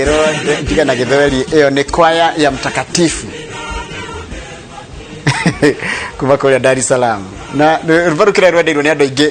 Ngĩrwo ndiga na gĩthweri, ĩyo nĩ kwaya ya mtakatifu kuma kũrĩa Dar es Salaam, na rwĩmbo rũu kĩrĩa rwendeirwo nĩ andũ aingĩ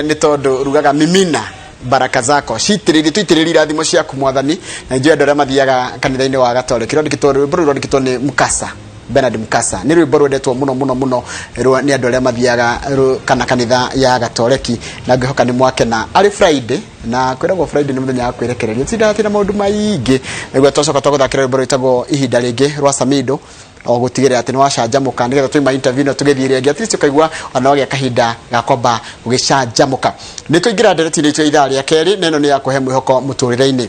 nĩ tondũ rugaga, "Mimina baraka zako," citĩrĩrie, tũitĩrĩrie irathimo ciaku Mwathani. Na njũĩ andũ arĩa mathiaga kanitha-inĩ wa Gatoreki, rwandĩkĩtwo, rwĩmbo rũu rwandĩkĩtwo nĩ Mukasa, Bernard Mukasa. Nĩ rwĩmbo rwendetwo mũno mũno mũno nĩ andũ arĩa mathiaga kana kanitha ya Gatoreki, na ngwĩhoka nĩ mwakena arĩ Friday, na kwĩragwo Friday nĩ mũthenya wa kwĩrekereria, tindatina maũndũ maingĩ. Nĩguo twacoka twagũthakĩra rwĩmbo rwĩtagwo "Ihinda Rĩngĩ" rwa Samido, o gũtigĩrĩra atĩ nĩ wacanjamũka, nĩgetha twaima interview ĩno tũgĩthiĩ rĩngĩ, at least ũkaigua ona wagĩa kahinda ga kwamba gũgĩcanjamũka. Nĩ twaingĩra ndereti-inĩ itũ ya ithaa rĩa kerĩ, na ĩno nĩ ya kũhe mwĩhoko mũtũrĩre-inĩ.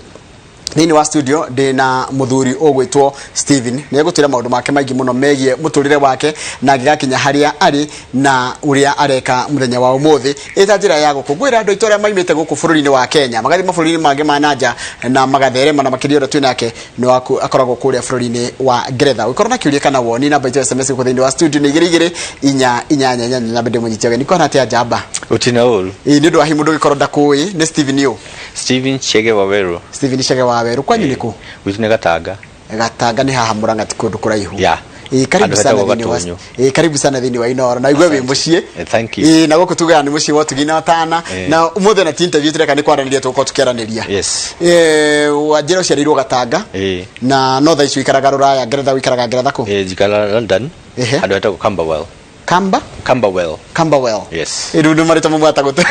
Thĩinĩ wa studio ndĩ na mũthuri ũgwĩtwo Steven. Nĩ egũtwĩra maũndũ make maingĩ mũno megiĩ mũtũrĩre wake na angĩgakinya harĩa arĩ na ũrĩa areka mũthenya wa ũmũthĩ, ĩta njĩra ya gũkũngũĩra andũ aitũ arĩa maimĩte gũkũ bũrũri-inĩ wa Kenya magathiĩ mabũrũri-inĩ mangĩ ma nanja na magatherema, na makĩria ũrĩa twĩ nake nĩ waku akoragwo kũrĩa bũrũri-inĩ wa Ngeretha. Ũngĩkorwo na kĩũria kana woni, namba itũ ya SMS gũkũ thĩinĩ wa studio nĩ 22488. Namba ndĩmũnyitie ũgeni. Kwana atĩa, njamba? Utina ũru. Ĩĩ, nĩ ũndũ wa hihi mũndũ ũngĩkorwo ndakũĩ, nĩ Steven ũ? Steven Chege Waweru. Steven Chege wa Weru. Kwanyu nĩ kũ? Gwitũ nĩ Gatanga. Gatanga nĩ haha Mũrang'a, ti kũndũ kũraihu. Yeah. Ĩĩ, karibu Handũ sana hetagwo thĩinĩ wa Gatũnyũ. Ĩĩ, karibu sana thĩinĩ wa Inooro, na igue wĩ mũciĩ. Thank you. Ĩĩ, na gũkũ tugaga nĩ mũciĩ wa ũtugi na ũtana. Na ũmũthĩ na ti interview tũreka, nĩ kwaranĩria tũgũkorwo tũkĩaranĩria. Yes. Wanjĩra ũciarĩirwo Gatanga na no thaa ici ũikaraga rũraya, Ngeretha. Ũikaraga Ngeretha kũ? Njikara London. Handũ hetagwo Camberwell. Kamba? Camberwell. Camberwell. Yes. Rĩu nĩ marĩtwa mamwe atagũtũ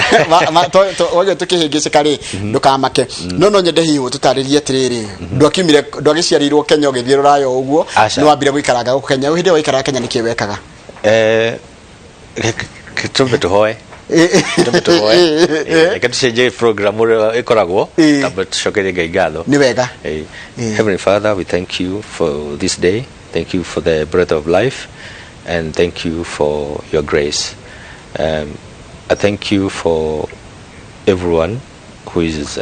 wagio tũkĩhĩngĩcĩka rĩ, ndũkamake. No nyende hihi ũtũtarĩrie atĩrĩrĩ, ndwakiumire, ndwagĩciarĩirwo Kenya ũgĩthiĩ rũraya o ũguo? Aca. Nĩ wambire gũikaranga gũkũ Kenya. Hĩndĩ ĩyo waikaraga Kenya, nĩkĩ wekaga? Reke tumbe tuhoe. Tumbe tuhoe. Reke tucenjie program ũrĩa ĩkoragwo. Tambe tucokerie Ngai ngatho. Nĩ wega. Heavenly Father, we thank you for this day. Thank you for the breath of life, and thank you for your grace. I thank you for everyone who is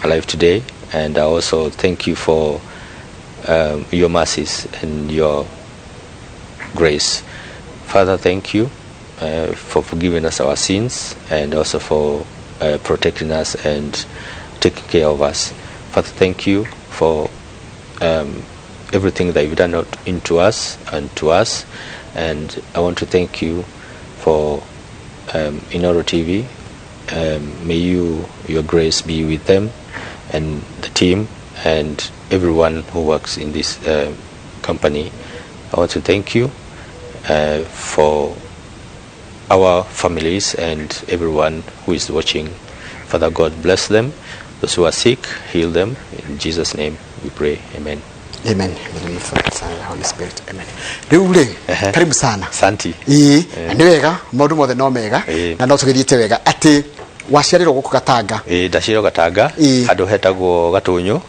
alive today, and I also thank you for your mercies and your grace. Father, thank you for forgiving us our sins and also for protecting us and taking care of us. Father, thank you for everything that you've done out into us and to us. And I want to thank you for Inoro TV. May your grace be with them and the team and everyone who works in this company. I want to thank you for our families and everyone who is watching. Father God, bless them. Those who are sick, heal them. In Jesus' name we pray. Amen. Amen. In the name of the Father, Son, and the Holy Spirit. Amen. Rĩu rĩ, karibu sana. Asante. Ĩĩ, na nĩ wega, maũndũ mothe no mega. Na no tũgĩthiĩte wega atĩ waciarĩrwo gũkũ Gatanga? Ĩĩ, ndaciarwo Gatanga, handũ hetagwo Gatũnyũ,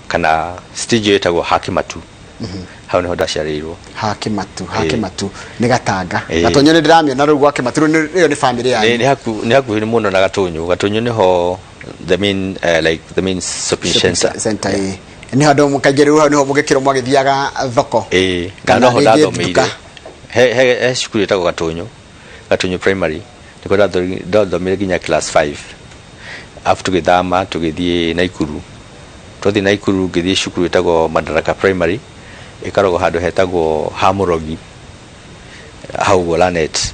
kana stage ĩtagwo Hakimatu. Hau nĩho ndaciarĩirwo. Hakĩmatu. Hakĩmatu nĩ Gatanga. Ĩĩ. Gatũnyũ nĩ ndĩramĩona rĩu, gwa Kĩmatu rĩu ĩyo nĩ bamĩrĩ yanyu? Nĩ hakuhĩ mũno na Gatũnyũ. Gatũnyũ nĩho the main like the main shopping center. Center, ĩĩ, nĩ handũ kaingĩ rĩu hau nĩho mũgĩkĩrwo mwagĩthiaga thoko? Ĩĩ, na Kana noho rĩngĩ ndathomeire. nduka? He cukuru ĩtagwo Gatũnyũ, Gatũnyũ Primary, nĩkuo ndathomire nginya class 5, arabu tũgĩthama tũgĩthiĩ Naikuru. Twathiĩ Naikuru, ngĩthiĩ cukuru ĩtagwo Madaraka Primary, ĩkoragwo handũ hetagwo Hamũrogi hau ũguo Lanet.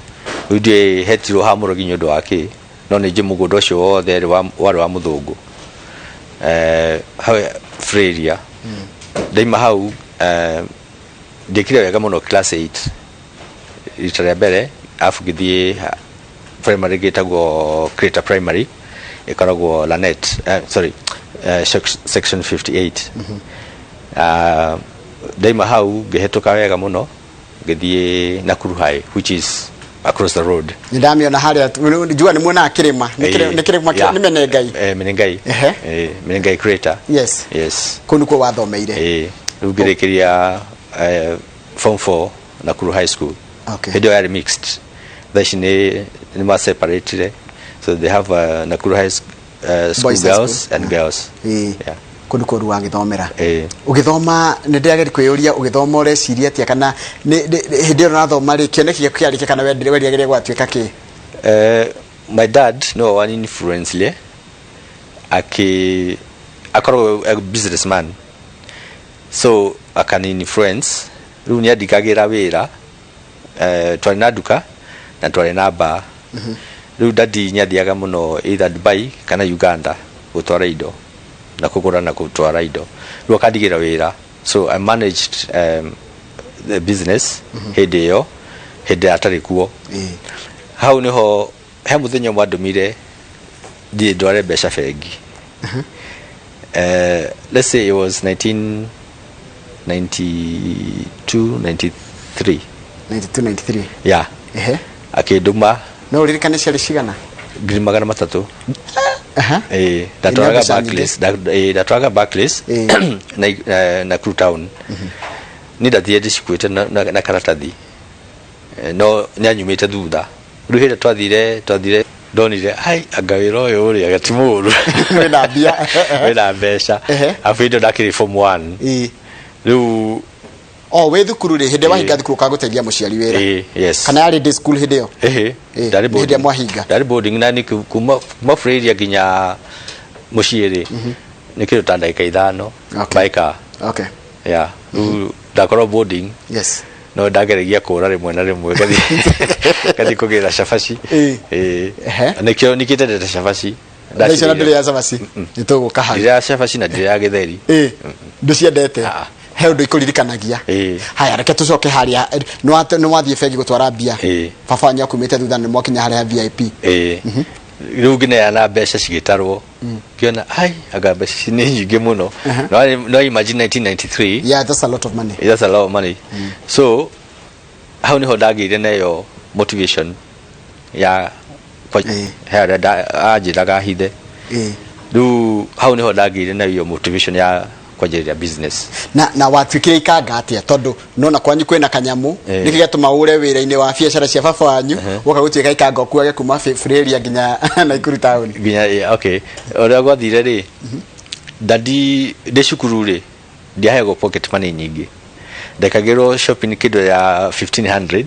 Rĩu ndiũĩ hetirwo Hamũrogi nĩ ũndũ wa kĩ, no nĩ njũĩ mũgũnda ũcio wothe warĩ wa mũthũngũ, hau free area. Ndaima hau, ndiĩkire wega mũno class 8 rita rĩa mbere, arabu ngĩthiĩ primary ĩngĩ ĩtagwo Creator Primary, ĩkoragwo Lanet, sorry, section 58. Ndaima hau ngĩhetũka wega mũno, ngĩthiĩ Nakuru High, which is across the road. Nĩ ndamĩona harĩa, njua nĩ muonaga kĩrĩma. Nĩ kĩrĩma nĩ Menengai. Menengai. Menengai Crater. Yes. Yes. Kũu nĩkuo wathomeire? Ĩĩ, rĩu ngĩrĩkĩria form 4 Nakuru High School. Hĩndĩ ĩyo yarĩ mixed, thaa ici nĩ ma separatire, so they have Nakuru High School Boys High girls School. and girls. Yeah. Kũu nĩkuo rĩu wagĩthomera? Ĩĩ. Ũgĩthoma, nĩ ndĩrageria kwĩyũria, ũgĩthoma ũreciria atĩa, kana hĩndĩ ĩyo ũrathoma rĩ, kĩoneki gĩaku kĩarĩ kĩ, kana werigagĩria gwatuĩka kĩ? My dad no one influence akĩ Akoragwo a businessman, so akani influence. Rĩu nĩ andikagĩra wĩra. Twarĩ na nduka na twarĩ na bar. Rĩu daddy nĩ athiaga mũno either Dubai kana Uganda gũtwara indo na kũgũra na gũtwara indo. Rĩu akandigĩra wĩra, so I managed the business hĩndĩ ĩyo, hĩndĩ atarĩ kuo. Hau niho he mũthenya ũmwe andũmire thiĩ ndware mbeca bengi. Let's say it was 1992, 93. 92, 93. Yeah. Akĩndũma. No ũririkane ciarĩ cigana? 300,000. Ĩĩ, ndatwaraga mbeca nyingĩ. Barclays. Ndatwaraga Barclays na Nakuru town. Ni ndathire ndĩcikuĩte na karatathi. No nĩanyumĩte thutha. Rĩu hĩndĩ twathire ndonire ai anga wĩra ũyũ ũrĩ anga ti mũũru. Wĩna mbia. Wĩna mbeca. Arabu hĩndĩ ĩyo ndakĩrĩ form 1. Rĩu O wĩ thukuru rĩ, hĩndĩ wahinga thukuru ũkagũteithia mũciari wĩra? Ĩĩ, yes. Kana yarĩ day school hĩndĩ ĩyo? Ĩhĩ. Ndarĩ hĩndĩ ĩrĩa boarding. mwahinga. Ndarĩ boarding na nĩ kuma Freria nginya mũciĩ rĩ, nĩ kĩndũ ta ndagĩka 5 by car. Yeah, rĩu ndakorwo boarding. No ndageragia kũra rĩmwe na rĩmwe ngathiĩ kũgĩra cabaci. Ĩĩ. Nĩkĩo ndendete cabaci. Thaa icio na ndũrĩ ya cabaci, nĩ tũgũka hau. Ndirĩ ya cabaci na ndirĩ ya gĩtheri. Ndũciendete? He ũndũ ikũririkanagia? Haya, reke tũcoke harĩa nĩ wathiĩ bengi gũtwara mbia. Baba wanyu akumĩte thutha, nĩ mwakinya harĩa VIP. Ĩĩ, rĩu ngĩneana mbeca cigĩtarwo, ngĩona ai anga mbeca ici nĩ nyingĩ mũno. No imagine 1993. Yeah, that's a lot of money. That's a lot of money. So hau niho ndagĩire nayo motivation ya he harĩa anjĩraga hithe. Rĩu hau niho ndagĩire nayo motivation ya kwanjĩrĩria business. Na watuĩkire ikanga atĩa, tondũ nona kwanyu kwĩna kanyamũ? Nĩkĩ gĩatũma ũre wĩra-inĩ wa biacara cia baba wanyu, woka gũtuĩka ikanga, ũkuage kuma Freria nginya Naikuru town? Nginya okay, ũrĩa gwathire rĩ, daddy ndĩ cukuru rĩ, ndiaheagwo pocket money nyingĩ. Ndekagĩrwo shopping kĩndũ ya 1500,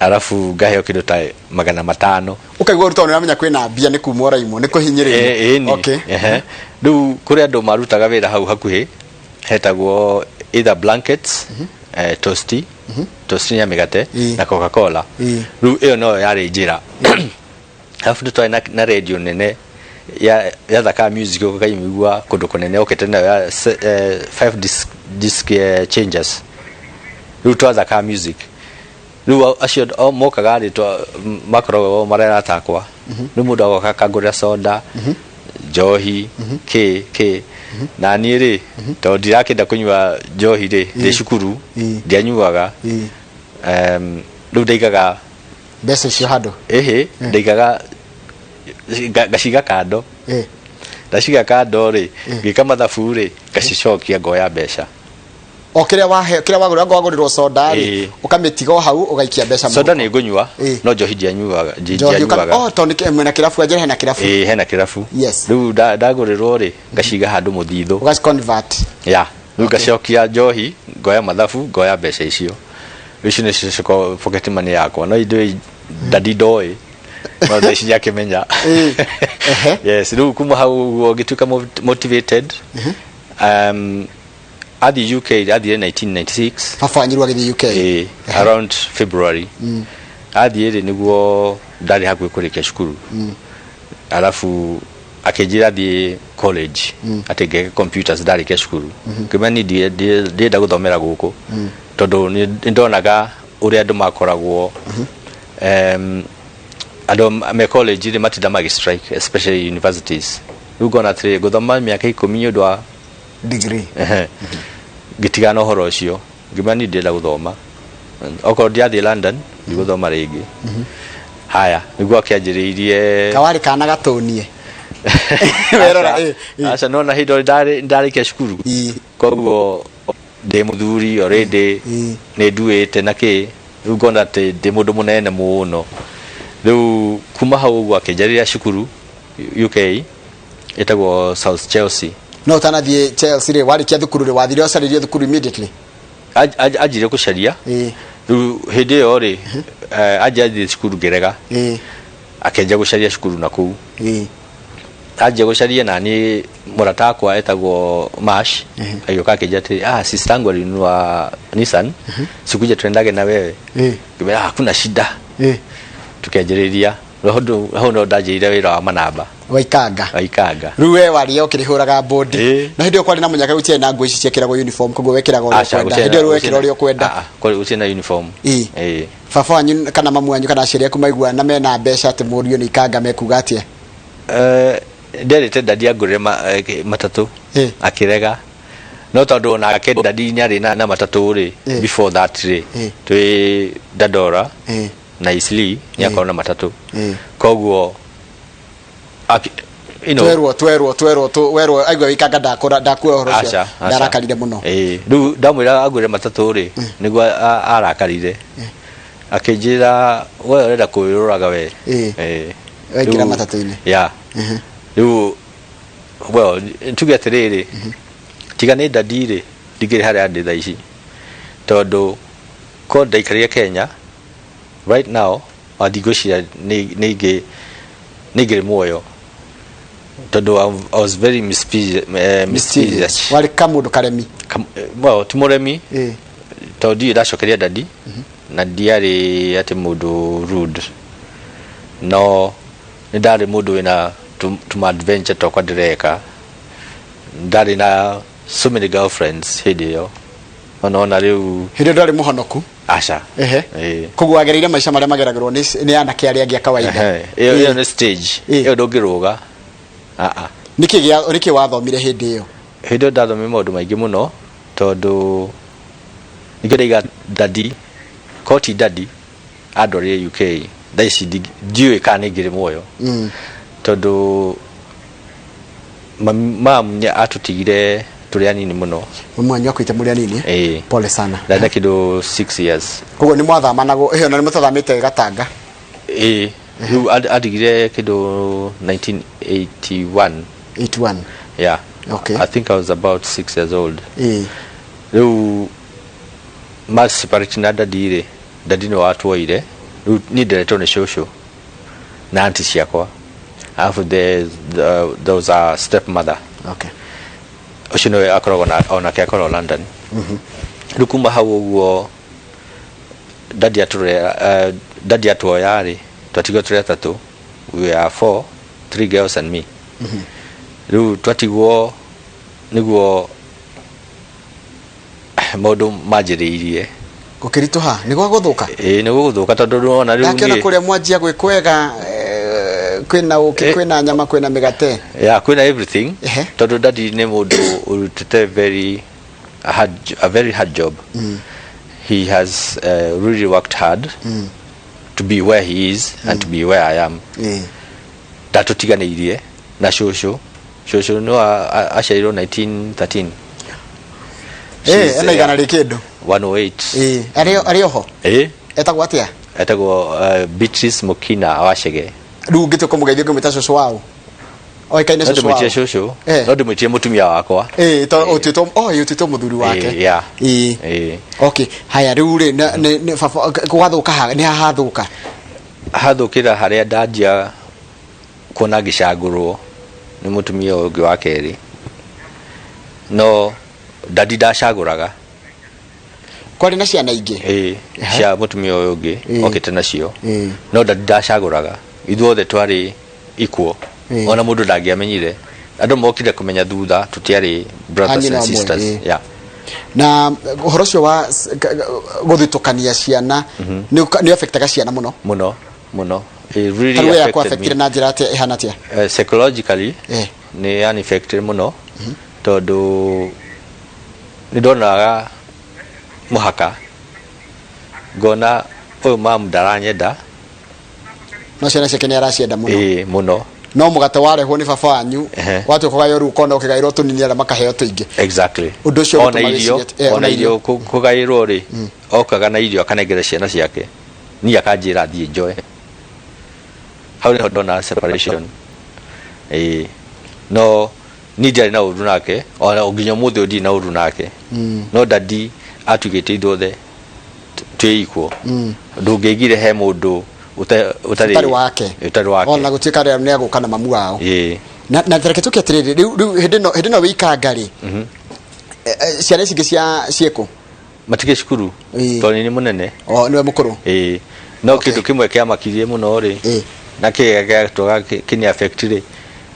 arabu ngaheo kĩndũ ta 500. Ũkaigua ũru tondũ nĩũramenya kwĩna mbia, nĩ kuma ũraimwo, nĩ kũhinyĩrĩrio. Ĩni. Rĩu kũrĩ andũ marutaga wĩra hau hakuhĩ hetagwo either blankets, tosti, tosti ya mĩgate na Coca Cola. Rĩu ĩyo noyo yarĩ njĩra. Arabu nĩ twarĩ na radio nene ya yathakaga music ũkaimigua kũndũ kũnene, okĩte nayo ya five disc changers. Rĩu twathakaga music. Rĩu acio o mokaga rĩ, makoragwo marĩ arata akwa. Rĩu mũndũ agoka akangũrĩra soda, njohi, kĩ kĩ. Na niĩ rĩ, tondũ ndirakĩenda kũnyua njohi rĩ, ndĩ cukuru ndianyuaga. Rĩu ndaigaga mbeca icio handũ. Ĩhĩ, ndaigaga ngaciga kando. Ndaciga kando rĩ, ngĩka mathabu rĩ, ngacicokia, ngoya mbeca. O kĩrĩa wahe, kĩrĩa wagũrĩrwo, anga wagũrĩrwo soda rĩ, ũkamĩtiga o hau, ũgaikia mbeca Soda nĩ ngũnyua, no njohi ndianyuaga. Njohi Ndianyuaga. Oh, tondũ mwena kĩrabu, anjĩra hena kĩrabu. Ĩĩ, hena kĩrabu. Rĩu ndagũrĩrwo rĩ, ngaciga handũ mũthithũ. Ũgaci convert. Ya, rĩu ngacokia njohi, ngoya mathabu, ngoya mbeca icio. Icio nĩcio cikoragwo pocket money yakwa, no indo daddy ndoĩ, no thaa ici nĩakĩmenya. Yes, rĩu kuma hau ũguo ngĩtuĩka motivated. Athiĩ UK, athire 1996. Baba wanyu rĩu agĩthiĩ UK? Ĩĩ, around February. Athiĩ rĩ, nĩguo ndarĩ hakuhĩ kũrĩkia cukuru. Arabu akĩnjĩra thiĩ college, atĩ ngeke computers ndarĩkia cukuru. Ngĩmenya niĩ ndienda gũthomera gũkũ, tondũ nĩ ndonaga ũrĩa andũ makoragwo, andũ me college rĩ, matinda magĩ strike, especially universities. Rĩu ngona atĩrĩrĩ, ngũthoma mĩaka 10 nĩ ũndũ wa degree. Ehe. Ngĩtigana na ũhoro ũcio, ngĩmenya niĩ ndĩrenda gũthoma. Okorwo ndirathiĩ London, ndigũthoma rĩngĩ. Haya, nĩguo akĩanjĩrĩirie. Kawarĩ kana gatũnie werora? Aca, aca, nona hĩndĩ ĩyo ndarĩkia cukuru, koguo ndĩ mũthuri already, nĩ nduĩte na kĩ. Rĩu ngona atĩ ndĩ mũndũ mũnene mũno. Rĩu kuma hau ũguo akĩnjarĩria cukuru UK ĩtagwo South Chelsea. No ũtanathiĩ Chelsea rĩ, warĩkia thukuru rĩ, wathire ũcarĩrie thukuru immediately? Anjire gũcaria. Rĩu hĩndĩ ĩyo rĩ, anjia athiĩ cukuru, ngĩrega. Akĩanjia gũcaria cukuru na kũu. Anjia gũcaria na niĩ mũrata wakwa etagwo Mash agĩũka akĩnjĩra atĩrĩ, "Ah, sister yangu alinunua Nissan, sikuje tuendage na wewe." Ngĩmwĩra, "Hakuna shida." Tukĩanjĩrĩria hau no ndanjĩrire wĩra wa manamba. Waikanga. Waikanga. Rĩu we warĩa ũkĩrĩhũraga mbũndi. Ĩĩ. Na hĩndĩ ĩyo kwarĩ na mũnyaka, gũtiarĩ na nguo ici ciekĩragwo uniform, koguo wekĩraga ũrĩa Aca, ũkwenda. Hĩndĩ ĩyo wekĩra ũrĩa ũkwenda. Ah, ah, gũtirĩ na uniform. Ĩĩ. Ĩĩ. Baba wanyu kana mamu wanyu kana aciari aku maigua na mena mbeca atĩ mũriũ nĩ ikanga, mekuga atĩa? Nderĩte daddy angũrĩre matatũ. Akĩrega, no tondũ onake daddy nĩarĩ na matatũ rĩ, before that rĩ, twĩ Dandora na Eastleigh nĩ akorwo na matatũ. Koguo Twerwo werwo aigua wikanga ndakũra ndakuoya ũhoro ũcio. Aca, aca. Ndarakarire mũno. Ĩĩ, rĩu ndamwĩra angũrĩre matatũ rĩ, nĩguo arakarire, akĩnjĩra, "We ũrenda kwĩyũraga we." Ĩĩ. Waingĩra matatũ-inĩ. Ya, rĩu, well, tuge atĩrĩrĩ, tiga nĩ daddy rĩ, ndingĩrĩ harĩa ndĩ thaa ici, tondũ ko ndaikarire Kenya right now ndigwĩciria nĩ ingĩrĩ muoyo, tondũ I was very mischievous. Warĩ kamũndũ karemi. Well, ti mũremi, tondũ ndirĩ ndacokeria daddy na ndiarĩ atĩ mũndũ rude, no nĩ ndarĩ mũndũ wĩna tuma adventure twakwa ndĩreka. Ndarĩ na so many girlfriends hĩndĩ ĩyo, ona rĩu. Hĩndĩ ĩyo ndwarĩ mũhonoku? Aca. Ĩĩ. Koguo wagereire maica marĩa mageragĩrwo nĩ anake arĩa angĩ a kawaida. Ehe. Ĩyo nĩ stage. Ĩyo ndũngĩrũga. Ah, ah. Nĩkĩ wathomire hĩndĩ ĩyo? Hĩndĩ ĩyo ndathomire maũndũ maingĩ mũno, tondũ nĩkĩo ndaiga daddy koti daddy andwarire UK, thaa ici ndiũĩ kana nĩ ngĩrĩ muoyo, tondũ mam nĩ atũtigire tũrĩ anini mũno. Mamu wanyu akuĩte mũrĩ anini? Ĩĩ. Pole sana. Ndarĩ na kĩndũ 6 years. Koguo nĩ mwathamanagwo ĩyo na nĩ mũtathamĩte Gatanga? Ĩĩ, rĩu andigire kĩndũ 1981. 81? Yeah. I think I was about 6 years old. Rĩu ma separate na daddy rĩ, daddy nĩ watuoire. Rĩu niĩ nderetwo nĩ cũcũ na aunty ciakwa, alafu there was a step mother. Ũcio nĩwe akoragwo na onake akoragwo London. Rĩu kuma hau ũguo daddy atũrera, daddy atuoya rĩ, twatigwo tũrĩ atatũ. We are four, three girls and me. Rĩu twatigwo nĩguo maũndũ manjĩrĩirie. Gũkĩritũha nĩ gwa gũthũka. Ĩĩ, nĩ gũgũthũka, tondũ nĩwona rĩu Ndakĩona niĩ kũrĩa mwanjia gwĩ kwega, kwĩna ũkĩ, kwĩna nyama, kwĩna mĩgate. Yeah, kwĩna everything. Tondũ daddy nĩ mũndũ ũrutĩte very hard, a very hard job. He has really worked hard to be where he is and to be where I am. Ndatũtiganĩirie na cũcũ. Cũcũ no aciarirwo 1913. She's, Ena 100 rĩ kĩndũ. 108. Ĩĩ, arĩ oho? Ĩĩ. Etagwo atĩa? Etagwo Beatrice Mukina Wachege. Rĩu ũngĩtua kũmũgeithia ũngĩmwĩta cũcũ waũ? Oĩkaine No cũcũ ndĩmwĩtire waũ? cũcũ. No ndĩmwĩtire mũtumia wakwa. Ĩĩ, to ũtuĩtwo, oh, ĩĩ, ũtuĩtwo mũthuri wake. Ĩĩ, yeah. Ĩĩ. Ĩĩ. Okay, haya, rĩu rĩ, nĩ baba gwathũka ha nĩ ha hathũka? Hathũkĩra harĩa ndanjia kuona ngĩcagũrwo nĩ mũtumia ũyũ ũngĩ wa kerĩ, no daddy ndacagũraga. Kwarĩ na ciana ingĩ? Ĩĩ, cia mũtumia ũyũ ũngĩ okĩte nacio. No daddy ndacagũraga, ithuothe twarĩ equal. Ona mũndũ ndangĩamenyire, andũ mokire kũmenya thutha tũtiarĩ brothers A nyina and ũmwe, sisters. Yeah. Na ũhoro ũcio wa gũthutũkania ciana nĩ affectaga ciana mũno? Mũno mũno. It really Tarĩu yaku affected me. affectire na njĩra atĩa, ĩhana atĩa? Psychologically nĩ yani affected mũno, tondũ nĩ ndonaga mũhaka ngona ũyũ mamu ndaranyenda. No ciana ciake nĩ aracienda mũno. Ĩĩ, mũno. No mũgate warehwo nĩ baba wanyu watuĩka kũgaywo, rĩu ũkona ũkĩgaĩrwo tũnini, arĩa makaheo tũingĩ. Exactly. Ũndũ ũcio ona ũgĩtũma irio wĩcirie atĩ- ona ona irio irio. kũgaĩrwo rĩ, okaga na irio akanengera ciana ciake, niĩ akanjĩra thiĩ njoe. Hau nĩho ndona separation. Ĩĩ, no niĩ ndiarĩ na ũru nake, ona nginya ũmũthĩ ũyũ ndirĩ na ũru nake, no daddy atuigĩte ithuothe twĩ equal. Ndũngĩaigire he mũndũ ũtarĩ ũtarĩ wake. Ũtarĩ wake. Ona gũtuĩka rĩu nĩ agũka na mamu wao. Ĩĩ. Na reke tũke atĩrĩrĩ, rĩu hĩndĩ ĩno wĩikanga rĩ, ciana ici ingĩ cia ciĩkũ? Matikĩ cukuru. Tondũ nĩ mũnene. O nĩwe mũkũrũ? Ĩĩ, no kĩndũ kĩmwe kĩamakirie mũno rĩ, na kĩrĩa gĩatũaga kĩni affect rĩ,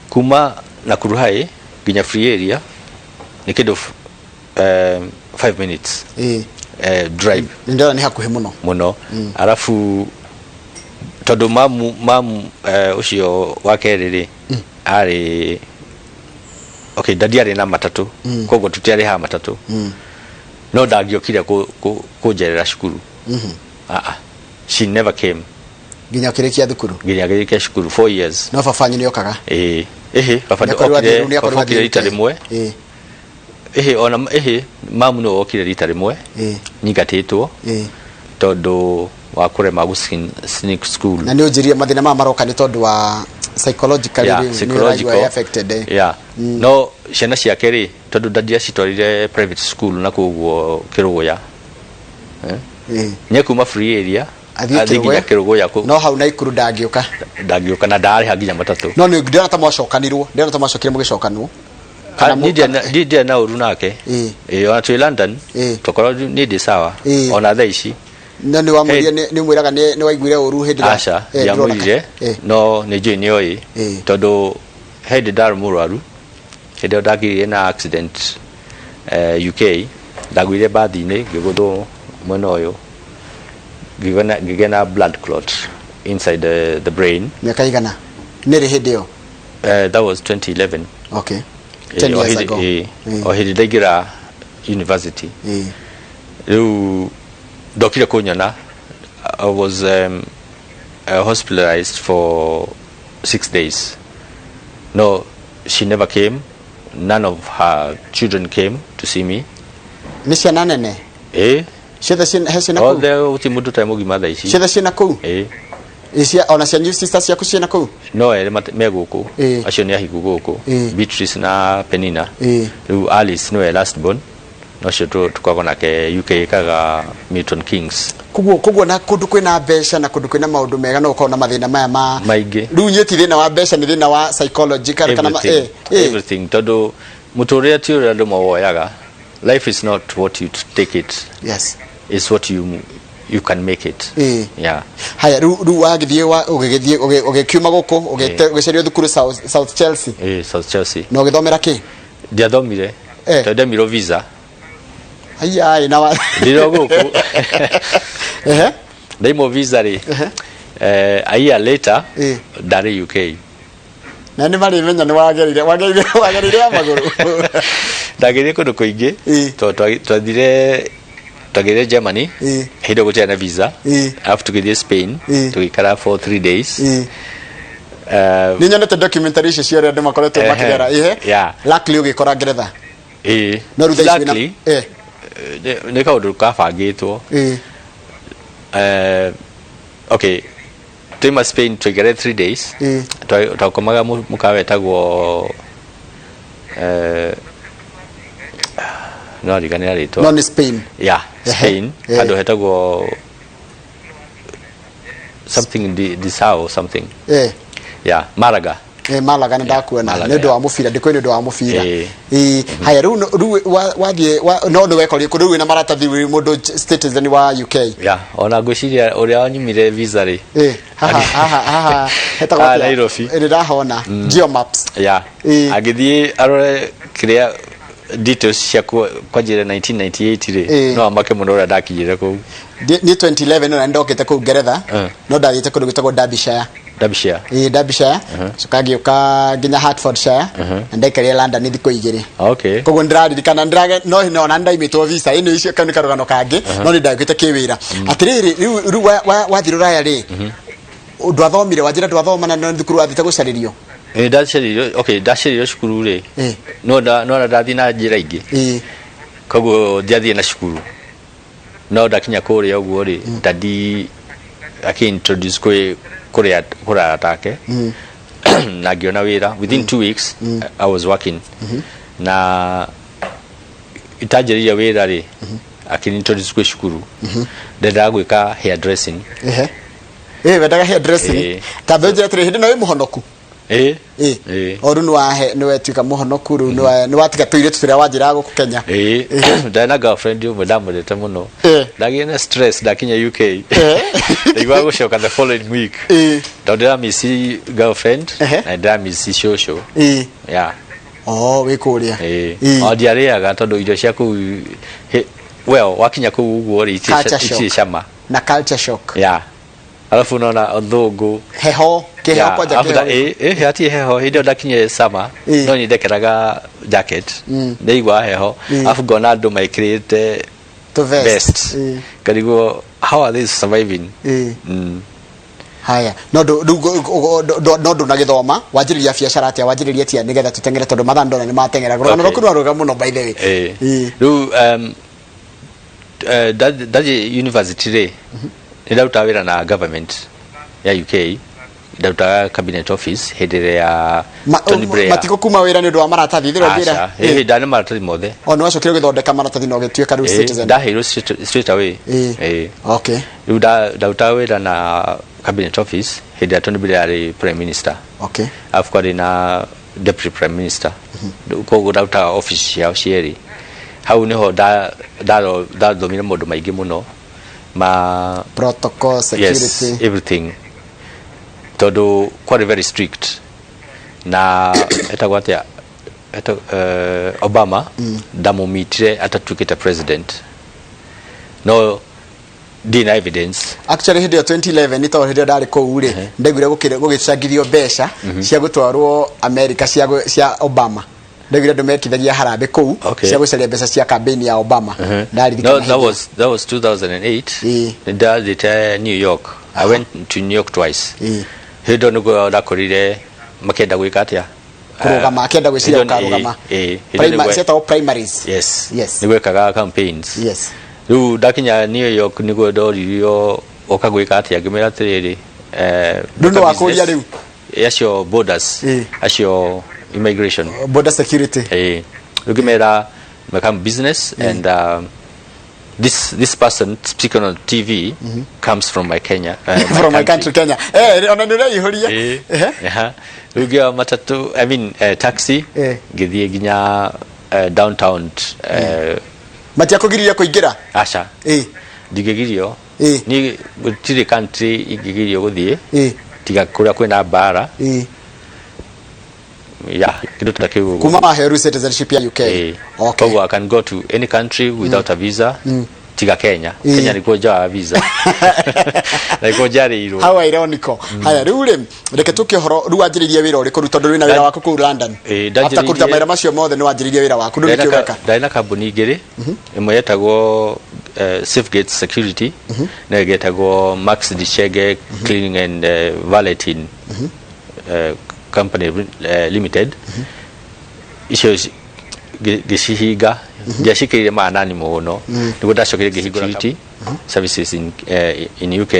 kuma Nakuru High nginya Free Area nĩ kĩndũ 5 minutes drive. Nĩ ndĩrona nĩ hakuhĩ mũno. Mũno. Arabu tondũ mamu ũcio wa kerĩ rĩ, arĩ okay, daddy arĩ na matatũ, koguo tũtiarĩhaga matatũ, no ndangĩokire kũnjerera cukuru. Ah, ah. She never came. Nginya ũkĩrĩkia thukuru? Nginya ngĩrĩkia cukuru, 4 years. No baba wanyu nĩ okaga? Ĩĩ, ĩhĩ, baba. Nĩakorirwo okire athiĩ- nĩakorirwo baba okire athiĩ rita UK. rĩmwe. Ĩhĩ, ona ĩhĩ, mamu nĩwe wokire rita rĩmwe nyingatĩtwo tondũ wa kũrema gũ sneak school. Na nĩ ũnjĩrie mathĩna maya maroka nĩ tondũ wa psychologically. Yeah, Rĩu nĩ psychological. ũraigua affected, eh. Yeah. No ciana ciake rĩ, tondũ daddy acitwarire private school na koguo Kĩrũgũya. Nye kuma Free Area athiĩ athiĩ nginya Kĩrũgũya. Kĩrũgũya No hau Naikuru ndangĩũka? Ndangĩũka na ndarĩha nginya matatũ. No nĩ ndĩrona ta mwacokanirwo, ndĩrona ta mwacokire mũgĩcokanwo. Ah, niĩ ndiarĩ na ũru nake. Ĩĩ, ona twĩ London twakorwo niĩ ndĩ sawa ona thaa ici. No nĩ wamwĩrire, nĩ mwĩraga nĩ waiguire ũru hĩndĩ ĩrĩa- Aca. Ndĩrona Ndiamwĩrire. No nĩ njũĩ nĩ oĩ, tondũ hĩndĩ ndarĩ mũrwaru, hĩndĩ ĩyo ndagĩire na accident UK, ndagũire mbathi-inĩ, ngĩgũthwo mwena ũyũ, ngĩgĩa na blood clot inside the brain. Mĩaka igana nĩ rĩ hĩndĩ ĩyo? That was 2011. Okay, 10 o years hĩndĩ- ago. O hĩndĩ ndaingĩra university. Rĩu ndokire kũnyona. I was hospitalized for 6 days. No, she never came. None of her children came to see me. Nĩ ciana nene? Eh. Ciothe he ciana kũu? Othe, gũtirĩ mũndũ ũtarĩ mũgima thaa ici. Ciothe ciĩna kũu? Eh. Ona cianyu, sisters ciaku ciĩna kũu? No erĩ me gũkũ. Acio nĩ ahiku gũkũ. Beatrice na Penina. Rĩu Alice nĩwe last born, nocio tũkoragwo nake UK, ĩkaga Milton Kings. Koguo na kũndũ kwĩna mbeca na kũndũ kwĩna maũndũ mega no ũkorwo na mathĩna maya ma Maingĩ. Rĩu nyĩ ti thĩna wa mbeca, nĩ thĩna wa psychological kana Everything, everything, tondũ mũtũrĩre ti ũrĩa andũ mawoyaga. Life is not what you take it, it's what you can make it. Yeah. Haya, rĩu wagĩthiĩ ũgĩgĩthiĩ ũgĩkiuma gũkũ, ũgĩcario thukuru South Chelsea? Eh, South Chelsea. Na ũgĩthomera kĩ? Ndiathomire tondũ ndemirwo visa. Haya, na wa Ndĩrĩ o gũkũ. Ndaimwo visa rĩ, a year later ndarĩ UK. Na nĩ marĩmenya nĩ wagerire ya magũrũ. Ndagerie kũndũ kũingĩ, tondũ twathire Germany hĩndĩ ĩyo gũtiarĩ na visa. Alafu tũgĩthiĩ Spain, tũgĩikara for 3 days. Nĩ nyonete documentary icio cia ũrĩa andũ makoretwo makĩgera ihe. Luckily ũgĩkora Ngeretha. Ĩĩ. No rĩu thaa ici Luckily, nĩ kaũndũ kabangĩtwo. Okay, twaima Spain, twaikare 3 days. Twakomaga mũkawa wetagwo, no riganĩra rĩtwa. No nĩ Spain? Yeah, Spain. Handũ hetagwo something Disao something. Yeah, Malaga. Malaga nĩ ndakuona. Malaga, Nĩ ũndũ wa mũbira, ndĩkũĩ nĩ ũndũ wa mũbira. Ĩĩ, haya, rĩu wathiĩ no nĩ wekorire kũndũ rĩu wĩna maratathi, wĩ mũndũ citizen wa UK? Yeah, ona ngwĩciria ũrĩa wanyumire visa rĩ. Haha hetagwo Ah, atĩa? Nairobi. Nĩ ndahona Geomaps. Yeah. Agĩthiĩ arore kĩrĩa details cia kwanjĩrĩria 1998 rĩ, no amake mũno ũrĩa ndakinyire kũu. Niĩ 2011 na ndokĩte kũu Ngeretha, no ndathiĩte kũndũ gwĩtagwo Derbyshire. Derbyshire. Ĩĩ, Derbyshire, coka ngĩũka nginya Hertfordshire, na ndaikarire London thikũ 2. Koguo ndĩraririkana ndĩrage no no na ndaimĩtwo visa ĩno icio, kau nĩ karũgano kangĩ, no nĩ ndagĩte kĩwĩra atĩrĩrĩ. Rĩu wathiĩ rũraya rĩ, ndwathomire, wanjĩra ndwathoma, na no thukuru wathiĩte gũcarĩrio? Ĩĩ, ndacereirwo, okay, ndacereirwo cukuru rĩ, no ndathiĩ na njĩra ingĩ. Koguo ndiathiĩ na cukuru, no ndakinya kũrĩa ũguo rĩ, daddy akĩ-introduce kwĩ kũrĩa kũrĩ arata ake, na ngĩona wĩra within 2 weeks. I was working, na itanjĩrĩirie wĩra rĩ, akĩ-introduce kwĩ cukuru. Ndendaga gwĩka hair dressing. Ehe, ĩ wendaga hair dressing? Ĩĩ. Tambe njĩra atĩrĩ, hĩndĩ ĩno wĩ mũhonoku? Ĩĩ. Ĩ. Ĩĩ. O rĩu nĩwahe nĩwetuĩka mũhonoku rĩu nĩwatiga tũirĩtu tũrĩa wanjĩraga gũkũ Kenya. Ĩĩ. Ndarĩ na girlfriend ũmwe ndamwendete mũno. Ndagĩire na stress ndakinya UK. Ndaiguaga gũcoka the following week. Tondũ ndĩramisi girlfriend na ndĩramisi cũcũ. Yeah. Oh, wĩ kũrĩa. Ĩĩ. O ndiarĩaga tondũ irio cia kũu well, wakinya kũu ũguo rĩ, Culture shock. itirĩ cama. Na culture shock. Yeah. Alafu unaona thũngũ. Heho, kĩheho Yeah, kwanja alafu kĩheho. hatirĩ heho hĩndĩ ĩyo ndakinyire summer no nĩ ndekeraga jacket ndaigua heho alafu ngona andũ mekĩrĩte Tũ vest. vest ngarigwo how are they surviving? Haya, no ndũ rĩu no ndũnagĩthoma, wanjĩrĩria biacara atĩa, wanjĩrĩria atĩa nĩgetha tũteng'ere tondũ mathaa ndona nĩ mateng'era. Rũgano rwaku nĩ rwega mũno by the way. Rĩu ndathiĩ university rĩ, nĩ ndarutaga wĩra na government ya UK, ndarutaga cabinet office hĩndĩ ĩrĩa ya Tony Blair. Matigũ kuma wĩra nĩ ũndũ wa maratathi thĩrwo Aca, njĩra. ĩĩ, ndarĩ na maratathi mothe. O nĩ wacokire ũgĩthondeka maratathi na ũgĩtuĩka rĩu citizen. Ndaheirwo straight away. Rĩu ndarutaga wĩra na cabinet office hĩndĩ ĩrĩa Tony Blair arĩ prime minister. Alafu kwarĩ na deputy prime minister. Koguo ndarutaga office ciao cierĩ. Hau niho ndathomire maũndũ maingĩ mũno ma protocol, yes, security. Everything, tondũ kwarĩ very strict na etagwo atĩa, Obama ndamũmitire atatuĩkĩte president, no ndirĩ na evidence. Actually hĩndĩ ĩyo 2011 nĩ tondũ hĩndĩ ĩyo ndarĩ kũu rĩ, ndaiguire gũgĩcangithio mbeca cia gũtwarwo America cia Obama. Ndaiguire andũ mekithagia harambĩ kũu cia gũcaria mbeca cia campaign ya Obama. Ndaririkana No, that hĩndĩ ĩyo. was that was 2008. Ndathiĩte New York. I went to New York twice. Hĩndĩ ĩyo nĩguo ndakorire makĩenda gwĩka atĩa? Kũrũgama, akĩenda gwĩciria Hĩndĩ ĩyo gũkarũgama. Hĩndĩ ĩyo Cietagwo primaries. Yes. Yes. Nĩgwekaga campaigns. Rĩu ndakinya New York nĩguo ndoririo ũka gwĩka atĩa, ngĩmwĩra atĩrĩrĩ, Rĩu nĩ gwĩka wakũria business. Rĩu? Acio borders, acio immigration. Border security. Rĩu ngĩmera meka business and this person speaking on TV comes from my Kenya, my From my country Kenya. Ona nĩ ũreihũria. Aha. Rĩu ngĩoya matatũ, I mean, taxi, ngĩthiĩ nginya downtown. Matiakũgiririe kũingĩra? Aca. Ndingĩgirio. Niĩ gũtirĩ country ingĩgirio gũthiĩ tiga kũrĩa kwĩna mbara. Yeah, kĩndũ ta kĩu ũguo. Kuma waheo rĩu citizenship ya UK. Koguo I can go to any country without a visa tiga Kenya. Kenya nĩkuo njoyaga visa na nĩkuo njarĩirwo. How ironical. Haya, rĩu rĩ, reke tũke ũhoro rĩu wanjĩrĩirie wĩra ũrĩkũ rĩu tondũ wĩna wĩra waku kũu London? After kũruta mawĩra macio mothe nĩ wanjĩrĩirie wĩra waku rĩu, nĩkĩ ũreka? Ndarĩ na kambuni igĩrĩ, ĩmwe yetagwo Safegate Security na ĩngĩ yetagwo Max Dichege Cleaning and Valeting Company Limited. Icio ngĩcihinga, ndiacikĩire maanani mũno, nĩguo ndacokire ngĩhingũra security services in UK,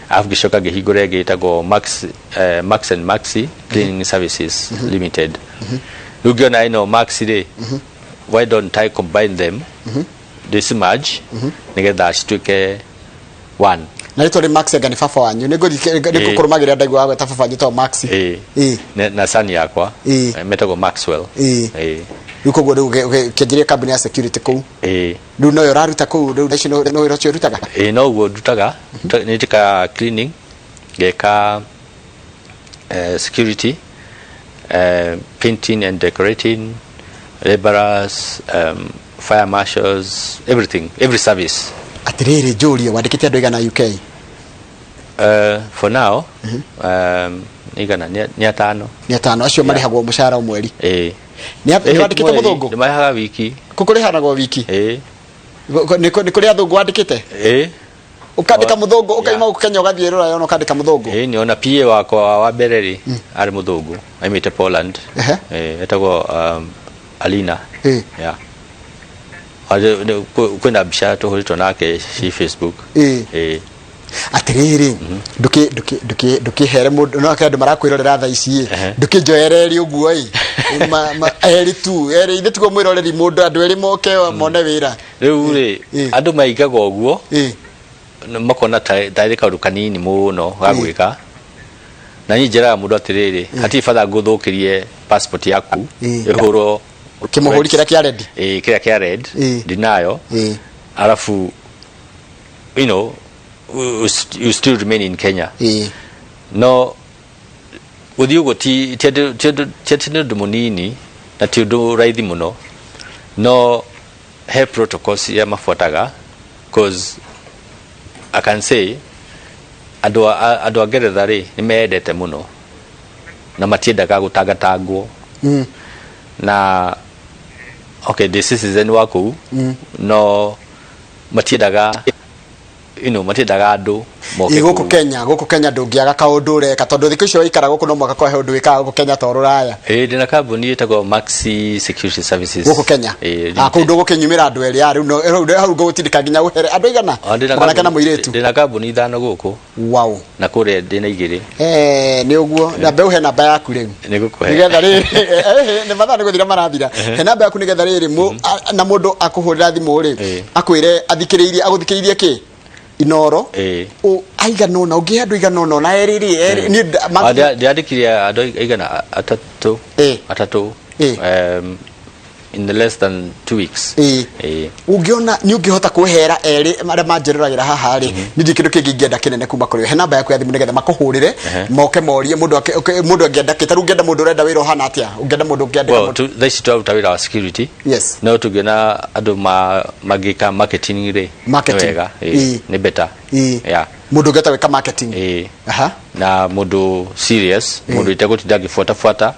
alafu ngĩcoka ngĩhingũra ĩngĩ ĩtagwo Max and Maxi Cleaning Services Limited. Rĩu ngĩona ĩno Max rĩ, why don't I combine them, this merge, nĩgetha cituĩke one. Na rĩtwa rĩ Max anga nĩ baba wanyu? Nĩ ngũkũrũmagĩrĩra, ndaigua wagweta baba wanyu to Max. Na sani yakwa metagwo Maxwell. Rĩu koguo rĩu ũkĩanjĩrĩria kambuni ya security kũu. Rĩu noyo ũraruta kũu rĩu icio no wĩra ũcio ũrutaga? Ĩĩ, no ũguo ndutaga. Nĩ njĩkaga cleaning, ngeka security, painting and decorating, laborers, fire marshals, everything, every service. Atĩrĩrĩ, njũrie, wandĩkĩte andũ aigana UK? For now, igana nĩ atano. Nĩ atano. Acio marĩhagwo mũcara o mweri? Ĩĩ. Nĩ wandĩkĩte Mweri, mũthũngũ? Nĩ marĩhaga wiki. Kũ kũrĩhanagwo wiki? Ĩĩ. Nĩ kũrĩ athũngũ wandĩkĩte? Ĩĩ. Ũkandĩka mũthũngũ, ũkaima gũkũ Kenya ũgathiĩ Rũraya ona ũkandĩka mũthũngũ? Ĩĩ, nĩ ona PA wakwa wa mbere rĩ, arĩ mũthũngũ, aimĩte Poland. Etagwo Alina. Yeah. Kwĩna mbica tũhũrĩtwo nake ci Facebook. Ĩĩ. Atĩrĩrĩ, ndũkĩhere mũndũ no andũ marakwĩrorera thaa ici ĩ, ndũkĩnjoere erĩ ũguo ĩ. Erĩ tu, erĩ ithe tiguo mwĩroreri mũndũ, andũ erĩ moke mone wĩra. Rĩu rĩ, andũ maigaga ũguo, makona tarĩ kaũndũ kanini mũno ga gwĩka. Na niĩ njĩraga mũndũ atĩrĩrĩ, hatirĩ bata ngũthũkĩrie passport yaku ĩhũrwo Kĩmũhũri kĩrĩa kĩa red. Ĩĩ, kĩrĩa kĩa red. Ndinayo. Arabu you still remain in Kenya. No gũthiĩ ũguo ti atĩ nĩ ũndũ mũnini na ti ũndũ raithi mũno, no he protocols iria mabuataga, cause I can say andũ a Ngeretha rĩ, nĩ meyendete mũno na matiendaga gũtangatangwo. Na okay, ndĩ citizen wa kũu, no matiendaga andũ moke Ĩ gũkũ kũu. Kenya, gũkũ Kenya ndũngĩaga kaũndũ ũreka, tondũ thikũ icio waikara gũkũ no mwaka kwa he ũndũ wĩkaga gũkũ Kenya to rũraya. Ĩ, ndĩna kambuni ĩtagwo Maxi Security Services. Gũkũ Kenya? Ĩ. Ah, kũu ndũgũkĩnyumĩra andũ erĩ, rĩu hau ngũgũtindĩka nginya ũhere andũ aigana? Ah, ndĩna mwanake na mũirĩtu. Ndĩna kambuni ithano gũkũ. Na kũrĩa ndĩna igĩrĩ. Eh, nĩ ũguo na mbeũ, he namba yaku rĩu. Nĩ ngũkũhe. Nĩgetha rĩrĩ, nĩ mathaa nĩ gũthira marathira, he namba yaku nĩgetha rĩrĩ na mũndũ akũhũrĩra thimũ rĩ, akwĩre athikĩrĩirie, agũthikĩrĩirie kĩ Inoro. Aigana ũna ũngĩhe andũ aigana ũna ona erĩ rĩ, erĩ niĩ Ah, ndĩandĩkire andũ aigana atatũ. Atatũ. In the less than 2 weeks. Ũngĩona nĩ ũngĩhota kwĩhera erĩ arĩa manjĩroragĩra haha rĩ, niĩ ndirĩ kĩndũ kĩngĩ ingĩenda kĩnene kuma kũrĩ we. He namba yaku ya thimũ nĩgetha makũhũrĩre, moke morie mũndũ mũndũ angĩenda kĩ, ta rĩu ũngĩenda mũndũ ũrenda wĩra ũhana atĩa, ũngĩenda mũndũ ũngĩandĩka Well, mũndũ? Thaa ici tũraruta wĩra wa security. No tũngĩona andũ mangĩka marketing rĩ, nĩ Marketing. wega. Nĩ better. Yeah. Mũndũ ũngĩhota gwĩka marketing. Na mũndũ serious, mũndũ itegũtinda agĩbuatabuata,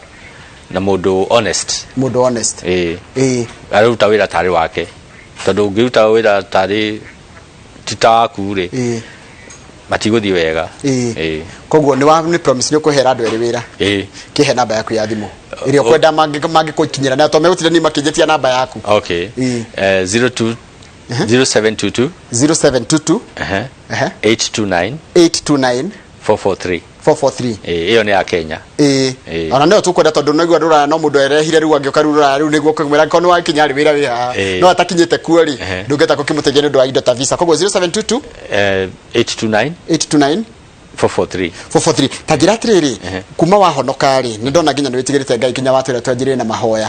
na mũndũ honest. Mũndũ honest. Ĩĩ. Aruta wĩra tarĩ wake, tondũ ũngĩruta wĩra tarĩ ti ta waku rĩ, matigũthiĩ wega. Ĩĩ. Koguo nĩ wa nĩ promise nĩ ũkũhera andũ erĩ wĩra? Ĩĩ. Kĩhe namba yaku ya thimũ ĩrĩa ũkwenda mangĩkũkinyĩra, na to megũtinda niĩ makĩnjĩtia namba yaku. Okay. 02 0722 0722. 829 829. 443. 443. Ĩĩ, ĩyo nĩ ya Kenya. Ĩĩ. Ona nĩyo tũkwenda, tondũ naigua rũraya no mũndũ erehire rĩu, angĩũka rĩu rũraya rĩu nĩguo kũmwĩra angĩkorwo nĩ wakinya rĩ wĩra wĩ haha, no atakinyĩte kuo rĩ, ndũngĩhota gũkĩmũteithia nĩ ũndũ wa indo ta visa. Koguo 0722 829 829 443. 443. Ta njĩra atĩrĩrĩ, kuma wahonoka rĩ, nĩ ndona nginya nĩ wĩtigĩrĩte Ngai, nginya watwĩra twanjĩrĩre na mahoya.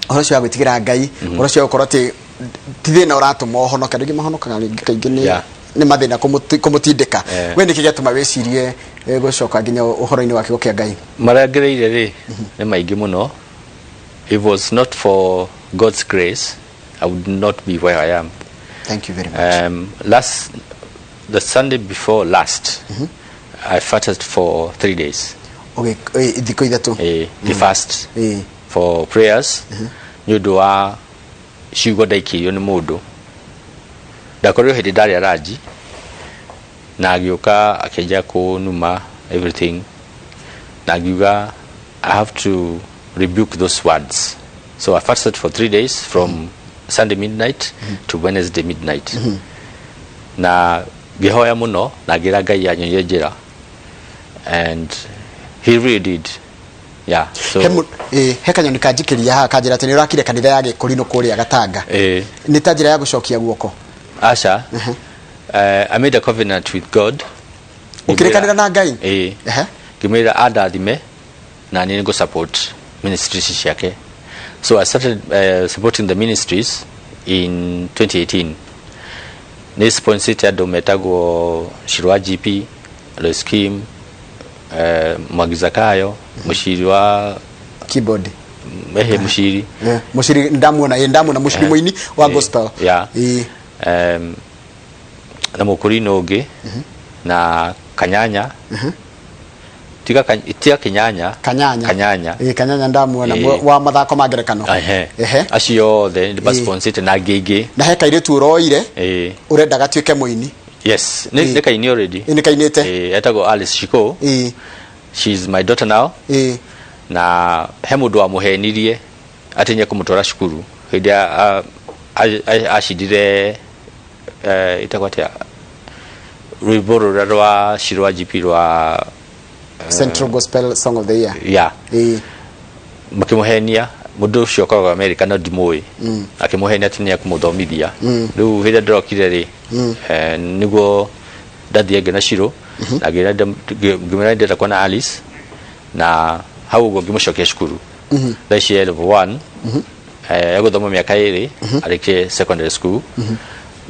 Ũhoro ũcio wa gwĩtigĩra Ngai, ũhoro ũcio wa gũkorwo atĩ ti thĩna ũratũma ũhonoke, andũ aingĩ mahonokaga rĩngĩ kaingĩ nĩ nĩ mathĩna kũmũtindĩka. We nĩkĩ gĩatũma wĩcirie gũcoka nginya ũhoro-inĩ wa kiugo kĩa Ngai? Marĩa ngereire rĩ, nĩ maingĩ mũno. If it was not for God's grace, I would not be where I am. Thank you very much. Last the Sunday before last, I fasted for 3 days. Thikũ 3? The fast for prayers nĩ ũndũ wa ciugo ndaikĩirio nĩ mũndũ. Ndakorirwo hĩndĩ ndarĩa ranji na agĩũka akĩanjia kũnuma everything, na ngiuga I have to rebuke those words. So I fasted for 3 days, from Sunday midnight to Wednesday midnight, na ngĩhoya mũno na ngĩra Ngai anyonie njĩra, and he really did, yeah. So He kanyoni kanjikĩria haha kanjĩra atĩ nĩ ũrakire kanitha ya Gĩkũrinũ kũrĩa Gatanga. Nĩ ta njĩra ya gũcokia guoko? Aca. I made a covenant with God. Ũkĩrĩkanĩra na Ngai? Ĩĩ. Ngĩmwĩra andathime na niĩ nĩngũ support ministries ciake. So I started supporting the ministries in 2018. Nĩ sponsorĩte andũ metagwo Shirwa GP, Lois Kim, Mwangi Zakayo, mũciri wa keyboard. Ehe, mũciri. Mũciri ndamuona, ndamuona mũciri, mũini wa gospel. Na mũkũrinũ ũngĩ na Kanyanya, tiga Kinyanya. Kanyanya. Kanyanya. Ĩĩ, Kanyanya ndamuona. Wa mathako ma ngerekano. Ehe. Acio othe nĩ basponsorĩte na angĩ aingĩ. Na he kairĩtu ũroire ũrenda gatuĩke mũini. Yes, nĩ kaini already. Ĩĩ, nĩ kainĩte. Ĩĩ, etagwo Alice Shiko. She's my daughter now. Na he mũndũ wamũhenirie atĩ nĩ ekũmũtwara cukuru hĩndĩ acindire, ĩtagwo atĩa, rwĩmbo rũrĩa rwa Shirwa GP rwa Central Gospel Song of the Year. Yeah. Makĩmũhenia mũndũ ũcio ũkoragwo America, no ndimũĩ, akĩmũhenia atĩ nĩ ekũmũthomithia. Rĩu hĩndĩ ĩrĩa ndĩrokire rĩ, nĩguo ndathire ngĩona Shiro. Na ngĩmwĩra ndĩrenda kuona Alice, na hau ũguo ngĩmũcokia cukuru. Thaa ici e level 1, egũthoma mĩaka 2 arĩkie secondary school.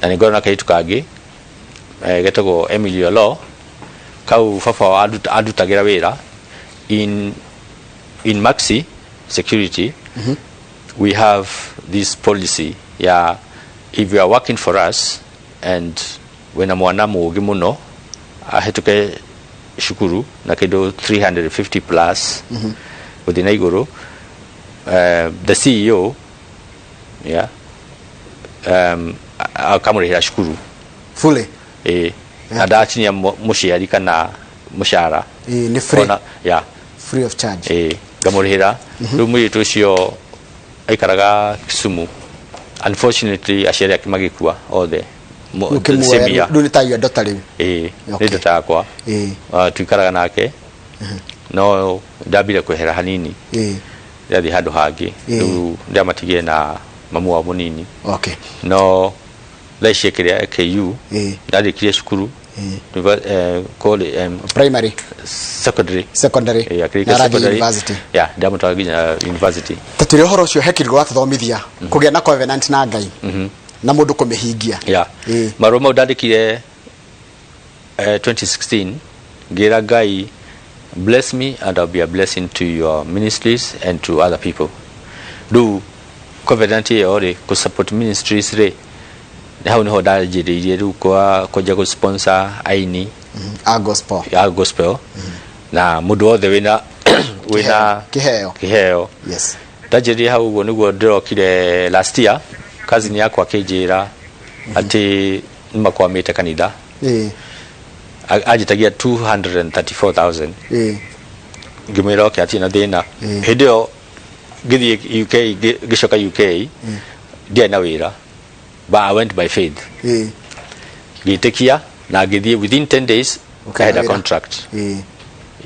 Na nĩ ngorwo na kairĩtu kangĩ getagwo Emily Olo, kau baba wao andutagĩra wĩra in Maxi Security. We have this policy ya if you are working for us and wĩna mwana mũũgĩ mũno ahĩtũke cukuru na kĩndũ 350 plus gũthiĩ na igũrũ, the CEO, yeah, akamũrĩhĩra cukuru. Fully? Ĩ, na ndakinyia mũciari kana mũcara. Ĩ, nĩ free? Yeah. Free of charge? Ĩ, ngamũrĩhĩra. Rĩu mũirĩtu ũcio aikaraga Kisumu. Unfortunately aciari ake magĩkua othe the same year. Rĩu nĩ ta your daughter rĩu? Ĩ, nĩ ndota yakwa. Tuikaraga nake, no ndambire kwehera hanini, ndathiĩ handũ hangĩ. Rĩu ndamatigire na mamu wao mũnini. No thaa ici ekĩrĩa KU. Ndarĩkirie cukuru Primary? Secondary. Secondary. Akĩrĩkia Na arathiĩ secondary. university? Yeah, ndamũtwara nginya university. Ta twĩre ũhoro ũcio, he kĩndũ watũthomithia kũgĩa na covenant na Ngai na mũndũ kũmĩhingia. Marũa mau ndandĩkire 2016, ngĩra Ngai, "Bless me and I'll be a blessing to your ministries and to other people." Rĩu covenant ĩyo rĩ, kũ support ministries rĩ, nĩ hau nĩho ndanjĩrĩirie rĩu kwa kwanjia gũ sponsor aini a gospel. Ya gospel na mũndũ wothe wĩna Kĩheo. Kĩheo. Ndanjĩrĩrie hau ũguo nĩguo ndĩrokire last year, cousin yakwa akĩnjĩra atĩ nĩmakwamĩte kanitha. Anjĩtagia 234,000. Ngĩmwĩra oke, hatirĩ na thĩna. Hĩndĩ ĩyo ngĩthiĩ UK, ngĩcoka UK ndiarĩ na wĩra, but I went by faith. Ngĩtĩkia na ngĩthiĩ, within 10 days I had a wĩra. contract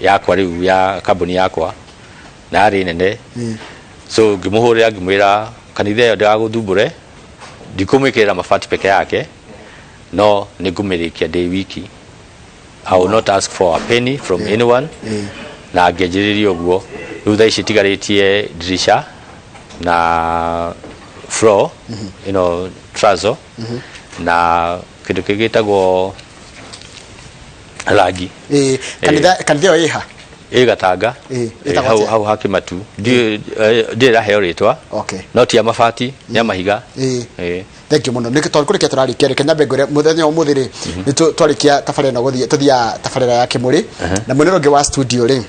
yakwa rĩu ya kambuni yakwa, na yarĩ nene. So ngĩmũhũrĩra, ngĩmwĩra kanitha ĩyo ndĩgagũthumbũre, ndikũmwĩkĩrĩra mabati peke yake, no nĩ ngũmĩrĩkia ndĩ wiki. I will not ask for a penny from anyone. Na ngĩanjĩrĩria ũguo. Rĩu thaa ici tigarĩtie dirisha na floor ĩno trazo na kĩndũ kĩngĩ gĩtagwo rangi. Kanitha ĩyo ĩha? Ĩ Gatanga. Ĩtagwo Hau atĩa? Hau hakĩmatu ndirĩ raheo rĩtwa. No ti ya mabati, nĩ ya mahiga. Thank you mũno. Nĩ tondũ kũrĩkia tũrarĩkia, reke nyambe ngwĩre mũthenya wa ũmũthĩ rĩ, nĩ twarĩkia tabarĩra ĩno, gũthiĩ tũthiaga tabarĩra ya kĩmũrĩ na mwena ũrĩa ũngĩ wa studio rĩ,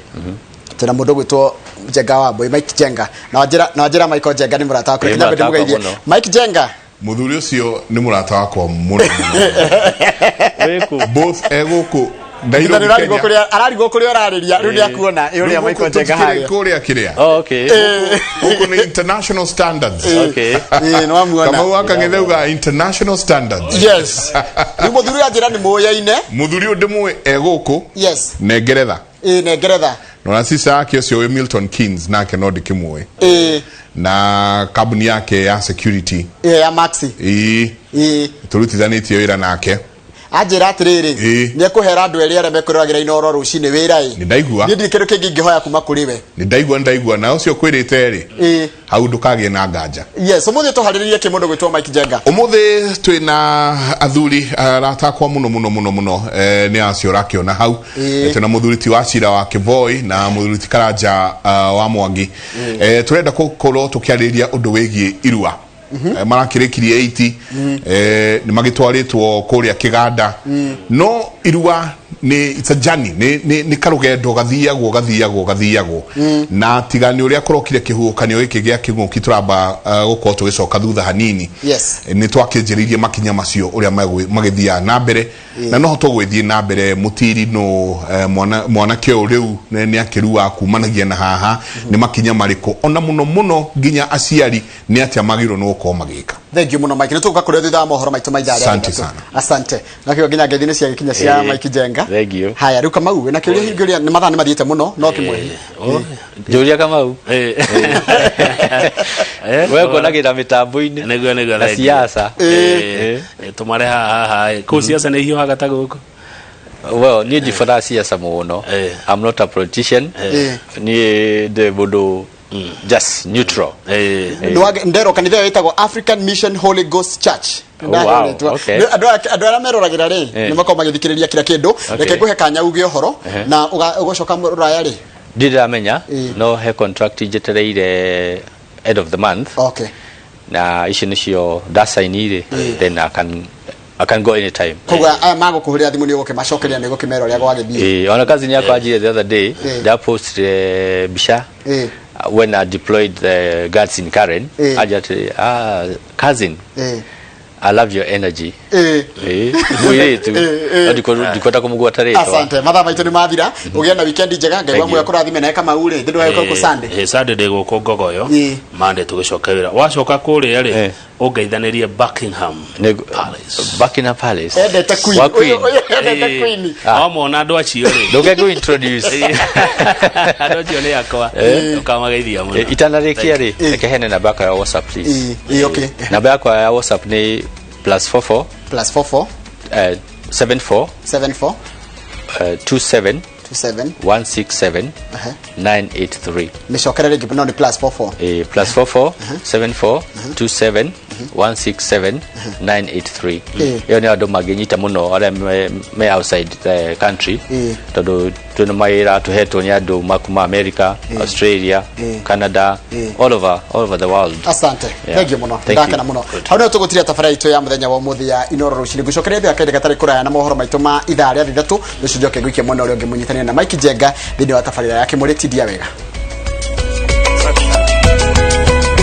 twĩna mũndũ ũgwĩtwo Njenga wa Mbũi, Mike Njenga, na wanjĩra Michael Njenga nĩ mũrata waku. Nĩ Reke nyambe mũrata wakwa ndĩmũgeithie. mũno. Mike Njenga. Muthuri ucio nĩ mũrata wakwa mũno mũno. Both egũkũ Nairobi Nairobi ararigwo Kenya. kũrĩa ararigwo kũrĩa ũrarĩria rĩu, nĩ akuona ĩ ũrĩa Michael Njenga harĩa. Kũrĩa kĩrĩa. Oh, okay. Gũkũ nĩ international standards. Ĩ, nĩ wamuona. Kamau akang'ethauga international standards. Yes, rĩu mũthuri ũyũ anjĩra nĩ mũyaine. Muthuri ũyũ ndĩmũĩ e gũkũ nengeretha. Ĩ, nengeretha. Nona sister yake ũcio wĩ Milton Keynes nake no ndĩkĩmũĩ na kambuni yake ya security. Ĩ, ya Maxi. Ĩ. Tũrutithanĩtie wĩra nake. Anjĩra atĩrĩrĩ, nĩ ekũhera andũ erĩ arĩa mekwĩroragĩra Inooro rũcinĩ wĩra ĩ. Nĩ ndaigua. Niĩ ndirĩ kĩndũ kĩngĩ ingĩhoya kuma kũrĩ we. Nĩ ndaigua, nĩ ndaigua. Na ũcio kwĩrĩte rĩ, hau ndũkagĩe na nganja. Yes, ũmũthĩ tũharĩrĩrie kĩ, mũndũ gwĩtwo Mike Njenga? Ũmũthĩ twĩna athuri arata akwa mũno mũno mũno mũno, nĩ acio ũrakĩona hau. Twĩna mũthuri ti wa cira wa Kĩboi na mũthuri ti Karanja wa Mwangi. Tũrenda gũkorwo tũkĩarĩrĩria ũndũ wĩgiĩ irua. Marakĩrĩkirie 80, nĩ magĩtwarĩtwo kũrĩa kĩganda, no irua nĩ it's a journey, nĩ karũgendo gathiagwo gathiagwo gathiagwo, na tiga nĩ ũrĩa kũrokire kĩhuhũkanio gĩkĩ gĩa kĩng'ũki, tũramba gũkorwo tũgĩcoka thutha hanini. Nĩ twakĩnjĩrĩirie makinya macio ũrĩa magĩthiaga na mbere, na no tũgwĩthiĩ na mbere mũtiri no mwanake ũyũ rĩu nĩ akĩrua kumanagia na haha nĩ makinya marĩkũ, ona mũno mũno nginya aciari nĩ atĩa magĩrĩirwo nĩ gũkorwo magĩka. Thank you mũno, Mike. Nĩ tũgũka kũrĩa thutha wa mohoro maitũ ma ithaa rĩa Asante 3. sana. Asante. Nakĩo nginya ngeithi nĩ ciagĩkinya cia Mike Njenga. Thank you. Haya, rĩu Kamau, wĩna kĩũria hingĩũria? Nĩ mathaa nĩ mathiĩte mũno, no kĩmwe. Njũria, Kamau. We kuonagĩra mĩtambo-inĩ Nĩguo. na Thank you. siasa. Tũmare haha haha ĩ. Kũu ciaca nĩ ihiũhaga ta gũkũ. Well, niĩ ndibataga siasa mũno. I'm not a politician. Niĩ ndĩ mũndũ just neutral. Ndero kanitha ĩyo ĩtagwo African Mission Holy Ghost Church. Oh, wow, okay. Andũ arĩa meroragĩra rĩ, nĩ makoragwo magĩthikĩrĩria kila kĩndũ. Reke ngũhe kanya uge ũhoro na ũgũcoka rũraya rĩ. Ndirĩ ndĩramenya, no he contract njetereire end of the month. Na icio nĩcio ndacaini rĩ, then I can go anytime. Koguo aya magũkũhũrĩra thimũ nĩ ũgũkĩmacokeria, nĩ ũgũkĩmera ũrĩa gwagĩthiĩ. Ona cousin yakwa anjire the other day, ndapost mbica when I deployed the guards in Karen. Anjira atĩrĩ, "Ah, cousin, I love your energy." Mũirĩtu. No ndikwenda kũmũgwata rĩtwa. Asante, mathaa maitũ nĩ mathira. Ũgĩe na weekend njega. Ngai wa muoyo kũrathime. Nawe Kamau rĩ, ndĩ ndũgagĩkorwo kũ Sunday? Sunday ndĩ gũkũ Ngogoyo. Monday tũgĩcoka wĩra. Wacoka kũrĩa rĩ, ũngeithanĩrie Buckingham Palace. Buckingham Palace. Endete Queen. Wa Queen. Ũyũ endete Queen. Wamona andũ acio rĩ, Ndũke ngũ introduce. Andũ acio nĩ akwa, ũkamageithia mũno. Itanarĩkia rĩ, reke hene namba yakwa ya WhatsApp, please. Okay. Namba yakwa ya WhatsApp nĩ +44 Plus 44 74 74 27 27 167 983. Mĩcokere rĩngĩ, no nĩ plus 44? +44 74 27 167 983. Ĩyo nĩ andũ mangĩnyita mũno arĩa me outside the country, tondũ twĩna mawĩra tũhetwo nĩ andũ makuma America, Australia, Canada, all over the world. Asante. Yeah. Thank you mũno. Thank you. Ndakena mũno. Hau nĩho tũgũtiria tabarĩra itũ ya mũthenya wa ũmũthĩ ya Inoro Rũcinĩ. Ngũcokeria thĩ kahinda gatarĩ kũraya na mohoro maitũ ma ithaa rĩa 6 rũcio, njoke ngũikie mwena ũrĩa ũngĩ mũnyitanĩre na Mike Njenga thĩinĩ wa tabarĩra ya Kĩmũrĩ. Tindia wega.